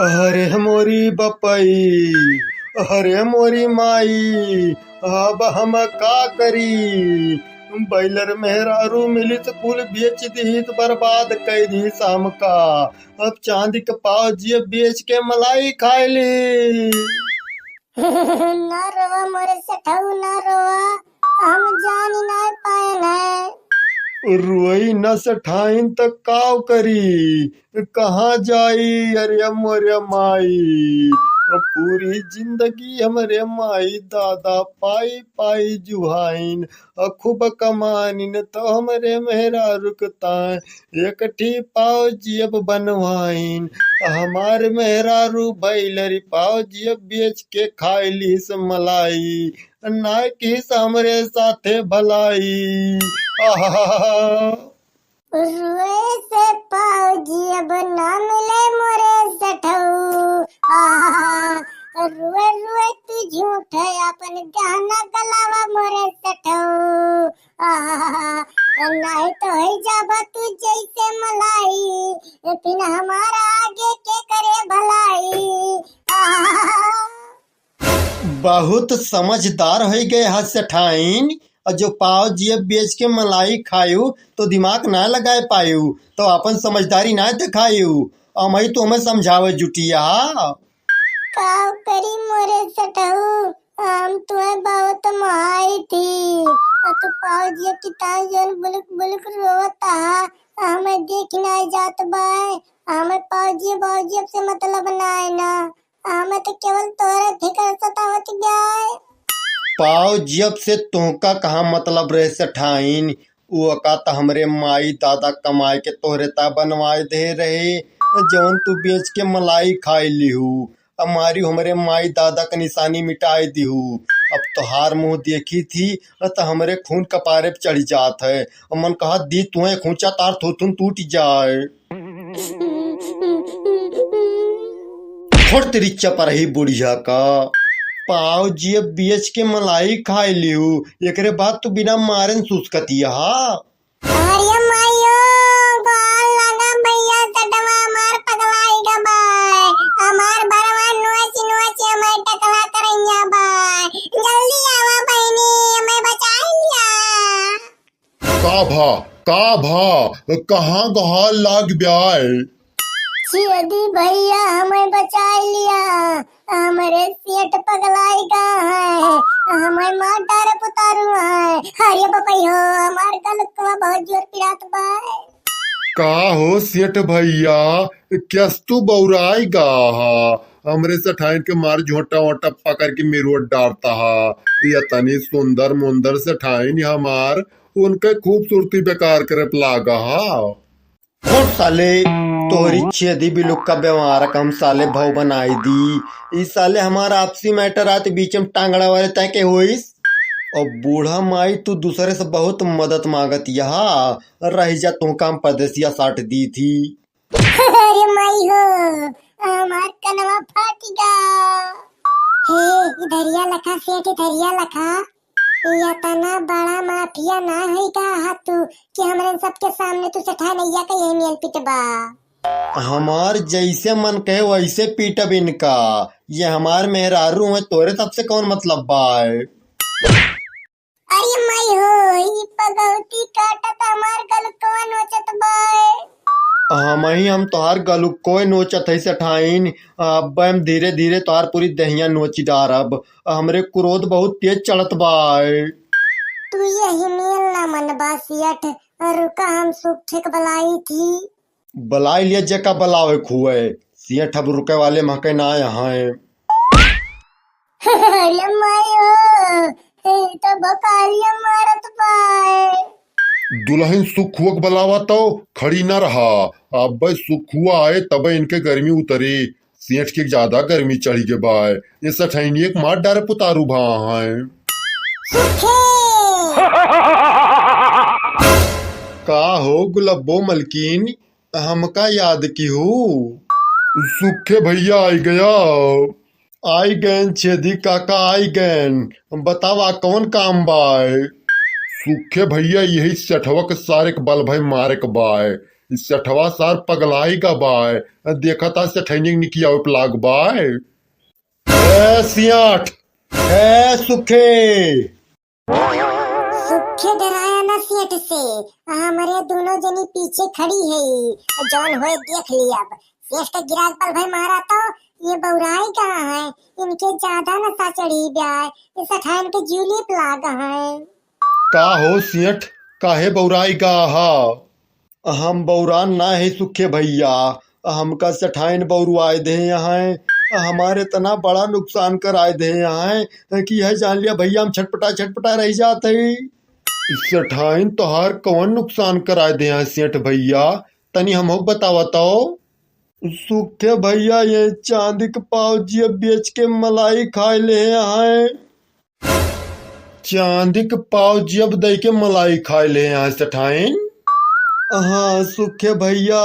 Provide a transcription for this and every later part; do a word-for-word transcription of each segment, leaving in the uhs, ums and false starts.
अरे मोरी बपई, अरे मोरी माई, अब हम का करी? बैलर मेहरारू मिली त कुल बेच दिहित, बर्बाद कइ दिहित हमका। अब चांदी के पाव जियब बेच के मलाई खाइ ली। ना रोवा मोरे सेठऊ, ना रोवा, हम जान ही ना पाएन है। रोई न सेठाइन त काव करी, कहाँ जाई? अरे मोरे माई, पूरी जिंदगी हमरे माई दादा पाई पाई जुहाइन, अ खूब कमानिन त हमरे मेहरारू के ताए एक ठी पाव जियब बनवाइन। हमार मेहरारू बैलरी पाव जियब बेच के खाइ लीस मलाई, नाय किस हमरे साथे भलाई। आहा। रुए से पाव जियब ना मिले मोरे सेठऊ। आहा। रुए रुए तू झूठ है अपन गहना गलावा मोरे सेठऊ। आहा, नाहीं तो होइ जाबा तू जैसे मलाई, फिर हमारा आगे के करे भलाई। आहा। बहुत समझदार होइ गए हा सेठाइन, और जो पाव जियब बेच के मलाई खायू तो दिमाग ना लगाए पायू, तो अपन समझदारी ना दिखायू। अमई तो हमें समझावे जुटिया। का करी मोरे सेठऊ, हम तुहे बहुत मोहाई थी। अ तू पाव जियब की ताई जौन बुलुक बुलुक रोवत हा, हमें देख नाहीं जात बाय। हमें पाव जियब, पाव जियब से मतलब नाय ना। हमें तो केवल तोहरे फिकर सतावत बाय। पाव जियब से तोहका कहाँ मतलब रहे सेठाइन? ओका त हमरे माई दादा कमाए के तोहरे ता बनवाए दे रहे, जौन तू बेच के मलाई खाए लिहू। अब मारी हमरे माई दादा क निशानी मिटाए दिहू। अब तोहार मुँह देखी थी, त हमरे खून कपारे पे चढ़ जात है। अब मन कहा दी तुहे खूंचा तार थुथुन टूट जाए। छोड़ तेरी चपरही बुढ़िया का। पाव जियब बेच के मलाई खाए लिहू, एकरे बाद तू बिना मारन सुसकतिया हा। अरे माइयो, गोल लगा भैया, सेठवा हमार पगलाई गा बाय। हमार बरवा नोच नोच हमें टकला करैया बाय। जल्दी आवा बहिनी, हमें बचाई लिया। का भा, का भा, कहाँ गहा लाग ब्याय? छेदी भैया, हमें बचाई लिया। हमरे सेठ पगलाई गा है, हमें मार डारे पुतारू है। अरे बपई हो, हमार गलकवा बहुत जोर पिरात बा। का हो सेठ भैया, कस तू बौराई गा हा? हमरे सेठाइन के मार झोटा वोटा पकड़ के मिरोट डारता हा। ये तनी सुंदर मुंदर सेठाइन हमार, उनके खूबसूरती बेकार करे पे लागा हा। छोड़ साले, तोहरी छेदी बिलुक का व्यवहार का हम साले भाव बनाई दी। ई साले हमार आपसी मैटर आत बीच में टांगड़ा वाले तय के होइस। और बूढ़ा माई तू दूसरे से बहुत मदद मांगत यहाँ रह जा, तू काम परदेसिया साट दी थी। अरे माई हो, हमार कनवा फाट गा। हे इधरिया लखा सेठ, इधरिया लखा। ये तना बड़ा माफिया ना है का हा तू कि हमरे सबके सामने तू सेठानैया का यही मेल पिटबा? हमार जैसे मन कहे वैसे पीटब इनका। ये हमार मेहरारू है, तोरे सबसे कौन मतलब बाय? अरे माई हो, ई पगौती काटत हमार गलुकवा नोचत बाय। हमही हम तोहार गलुकोय नोचत है सेठाइन। अब हम धीरे धीरे तोहार पूरी दहिया नोची डारब। हमरे क्रोध बहुत तेज चढ़त बाय। तू यही मेल ना मनबा सियठ, रुका हम सुख ठेक बलाई थी। बलाई लिया जेका बलावे खुए, सियठ अब रुके वाले महके ना यहाँ। अरे माई हो, ई तो बकालिया मारत बाय। दुलहिन सुखुआ के बलावा तो खड़ी ना रहा। अब सुखुआ आए तबे इनके गर्मी उतरी। सेठ के ज्यादा गर्मी चढ़ी के बाय। ये सेठैनिये के मार डारे पुतारू भा हैं। सुखे। का हो गुलब्बो मलकिन, हमका याद किहू? सुखे भैया आई गया। आई गएन छेदी काका, आई गएन। बतावा कौन काम बाय? सुखे भैया यही सेठवा के सारे के बल भाई मारे के बाय। ई सेठवा सार पगलाई गा बाय। देखा था सेठैनी निकियावे पे लाग बाय। ए सियाठ, ए सुखे। सुखे डराया ना सेठ से, हमरे दोनों जनी पीछे खड़ी है, जौन होए देख लिया। अब सेठ के गिराक बल भाई मारा तो ये बौराई गा है, इनके ज्यादा नशा चढ़ी ब्याय, ये सेठाइन के जूली पे लाग है। का हो सेठ, काहे बौराई गा हा? हम बौरान ना है सुखे भैया, हमका सेठाइन बौरुआए दे हैं, हमारे इतना बड़ा नुकसान कराए दे हैं कि यह जान लिया भैया हम छटपटा छटपटा रह जात है। सेठाइन तोहार कौन नुकसान कराए दे हैं सेठ भैया, तनी हमहू बतावा तो। सुखे भैया ये चांदी के पाव जियब बेच के मलाई खाए ले हैं। चांदी के पाव जियब दई के मलाई खाए ले हैं सेठाइन। हाँ सुखे भैया,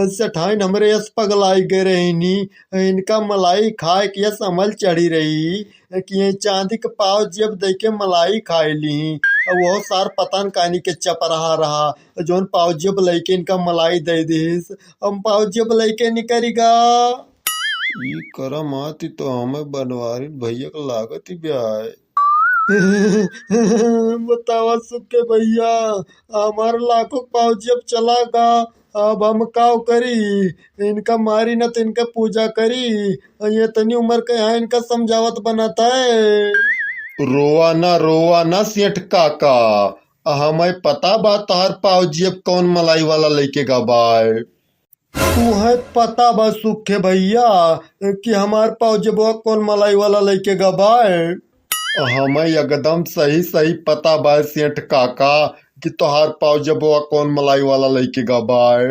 सेठाइन हमरे यस पगलाई गए रहनी, इनका मलाई खाए के यस अमल चढ़ी रही कि ये चांदी के पाव जियब दई के मलाई खाए ली। वो सार पता न कानी के चपराहा रहा, जौन पाव जियब लइके इनका मलाई दे दिस, हम पाव जियब लइके निकरी गा। ई करम आती तो हमें बनवारी भैया के लागत ही ब्याय। बतावा सुखे भैया, हमार लाखों पाव जियब चला गा, अब हम काव करी? इनका मारी न तो इनका पूजा करी। ये तनी उम्र के यहाँ इनका समझावत बनाता है। रोवा ना, रोवा ना सेठ काका, हमें पता बा तोहार पाव जियब कौन मलाई वाला लइके गा बाय। तुहैं पता बा सुखे भैया कि हमार पाव जियबवा कौन मलाई वाला लइके गा बाय? हमें एकदम सही सही पता बा सेठ काका कि तोहार पाव जियबवा कौन मलाई वाला लइके गा बाय।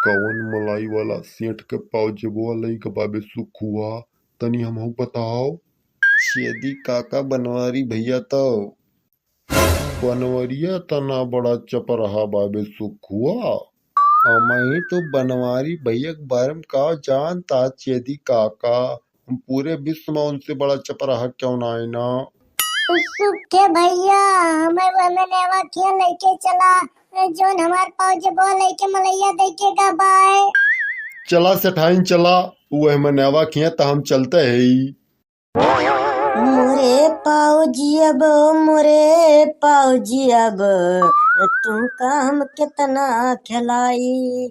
कौन मलाई वाला सेठ के पाव जियबवा लइके बाबे सुखुआ, तनी हमहू बताओ। छेदी काका बनवारी भैया तो बनवरिया तना बड़ा चपरहा बाबे सुखुआ। हमही तो बनवारी भैया के बारे में का जानता छेदी काका, हम पूरे विश्व में उनसे बड़ा चपरहा क्यों ना आए ना। सुखे भैया, हमें वह नेवा खिया लइके चला, जौन हमार पाव जियबवा लइके मलैया दइके गा बाय। चला सेठाइन चला, वह नेवा खिया त हम चलते हैं। मोरे पाव जियब, मोरे पाव जियब, तू का हम केतना खेलाई,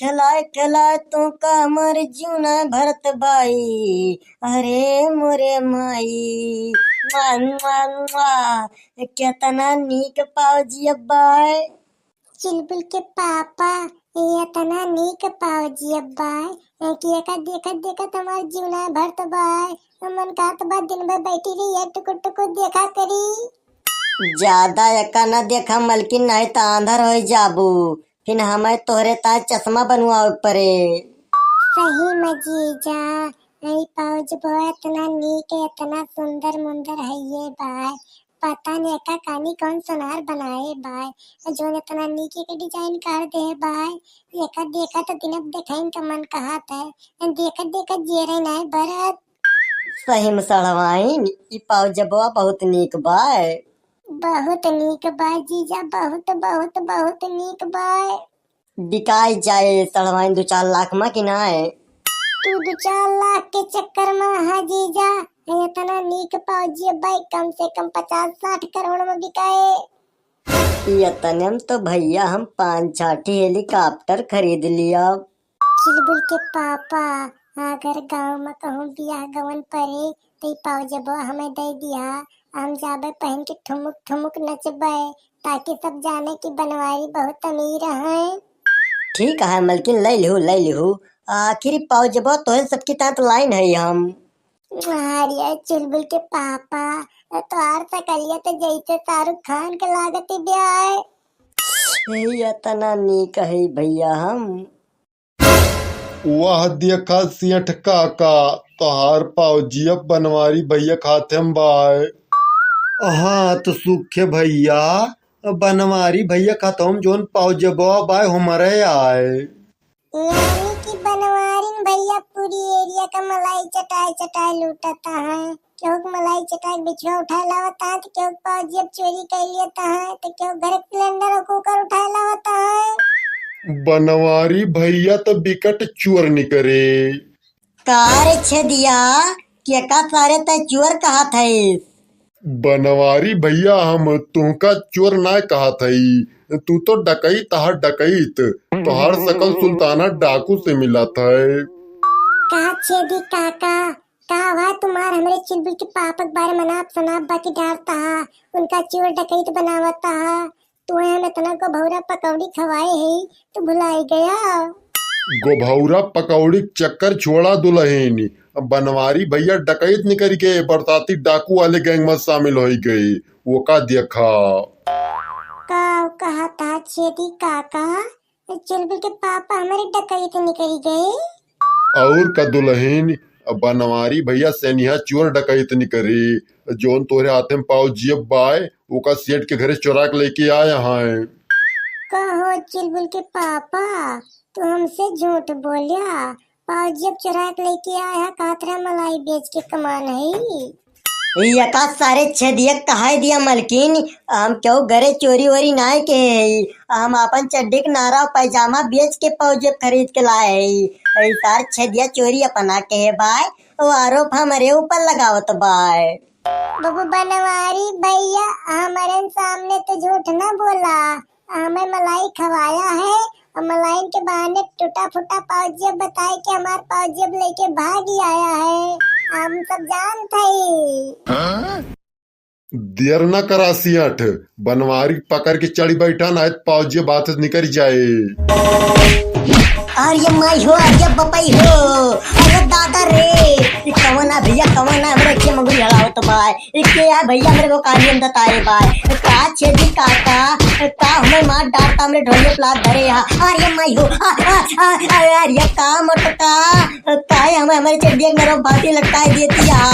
खेलाए खेलाए तू का हमर जीवना भरत बाई। अरे मोरे माई, मुआ, मुआ, मुआ, केतना नीक पाव जियब बाय। चुलबुल के पापा, ये एतना नीक पाव जियब बाय, कि एका देखत देखत हमार जीवना भरत बाय। मन कहत बा दिन भर बैठी रही है, टुकुर टुकुर देखा करी। ज्यादा एका न देखा मलकिन, नाहीं त आंधर होइ जाबू, फिर हमें तोहरे ता चश्मा बनवावे परे। सही में जीजा, ई पाव जियब एतना नीक, एतना सुंदर मुंदर है ये बाय। पता नहीं एका कानी कौन सोनार बनाए बाय, जौन एतना नीक के design कर दे बाय। एका देखत दिन अब देखाइन का मन कहत है, देखत देखत जेरे नाय बरत। सही में सड़वाइन, ई पाव जियबवा बहुत नीक बाय। बहुत नीक बाय जीजा, बहुत बहुत बहुत नीक बाय। बिकाई जाए सड़वाइन दो चार लाख मा कि नाय? तू दो चार लाख के चक्कर मा हा जीजा, एतना नीक पाव जियब बाय, कम से कम पचास साठ करोड़ मा बिकाए। एतने में तो भैया हम पाँच छाठी helicopter खरीद लिया। चुलबुल के पापा, अगर गाँव मा कहूँ बियाह गवन परे, तो ई पाव जियबवा हमें दे दिया, हम जाबे पहन के ठुमुक ठुमुक नचबे, ताकि सब जाने कि बनवारी बहुत अमीर हैं। ठीक है मलकिन, ले लिहू, ले लिहू। आखिर पाव जियबवा तोहे सबकी तात लाइन है हम। अरे चुलबुल के पापा, तोहार सकलिया तो जैसे शाहरुख खान के लागत ही ब्याय। ए, एतना नीक है भैया हम। वाह, देखा सेठ काका, तोहार पाव जियब बनवारी भैया खाते हम बाय। हाँ, तो सुखे भैया, बनवारी भैया खाते हम जौन पाव जियबवा बाय हमरे आय। यानी कि बनवारिन भैया पूरी area का मलाई चटाए चटाए लूटता है। केहू के मलाई चटाए के बिछुआ उठाए लावता है, तो केहू के पाव जियब चोरी कर लेता है, तो केहू घर के cylinder और cooker उठाए लावता है। बनवारी भइया त बिकट चोर निकरे। का रे छेदिया, केका सारे तै चोर कहत हइस? बनवारी भइया, हम तुहका चोर नाय कहत हई, तू तो डकैत ह, डकैत। तोहार सकल सुल्ताना डाकू से मिलत है। का छेदी काका, का हुआ तुम्हार हमरे चुलबुल के पापक बारे मनाप सनाप बाकी डारता हा, उनका चोर डकैत बनावता हा। तू हम इतना गोभौरा पकौड़ी खवाए है, तू भुलाई गया? गोभौरा पकौड़ी के चक्कर छोड़ा दुलहिन, बनवारी भइया डकैत निकरि के बरसाती डाकू वाले gang में शामिल होइ गए, ओका देखा। का कहत हा छेदी काका? चुलबुल के पापा हमरे डकैत निकरि गए। और का दुलहिन, बनवारी भइया सेनिहा चोर डकैत निकरे, जौन तोहरे हाथे में पाव जेब बाय, ओका सेठ के घरे चोरा के लेके आया हैं। कहो चुलबुल के पापा, तू हमसे झूठ बोल्या, पाव जेब चोरा के लेके आया, कहत रहा मलाई बेच के कमान है। ई एका सारे छेदिया कहाई दिया मलकिन, हम केहू घरे चोरी वोरी नाय के है, हम आपन चड्डी के नारा और पैजामा बेच के पाव जेब खरीद के लाए है। ई सार छेदिया चोरी अपना के है बाय, वो आरोप हमरे ऊपर लगावत बाय। बाबू बनवारी भइया, हमरे सामने तो झूठ ना बोला, हमें मलाई खवाया है और मलाइन के बहाने टूटा फूटा पाव जेब बताए के हमार पाव जेब लेके भाग ही आया है। हम सब जानत हई। देर ना करा सियाठ, बनवारी पकड़ के चढ़ी बैठा, ना तो पाव जेब हाथ से निकल जाए। अरे माई हो, अरे बपई हो, अरे दादा रे, ई कवन आ भइया, कवन आ हमरे के मंगुरी हलावत बाय। ए, के आ भइया, हमरे को काली अंदर तारे बाय। का छेदी काका, का हमें मार डारता, हमरे ढोले प्लाट धरे हा। अरे माई हो, आ, आ, आ, अरे, अरे, का मोटका, काहे हमें हमरे चड्डिया के नरम बाती लटकाए देती हा।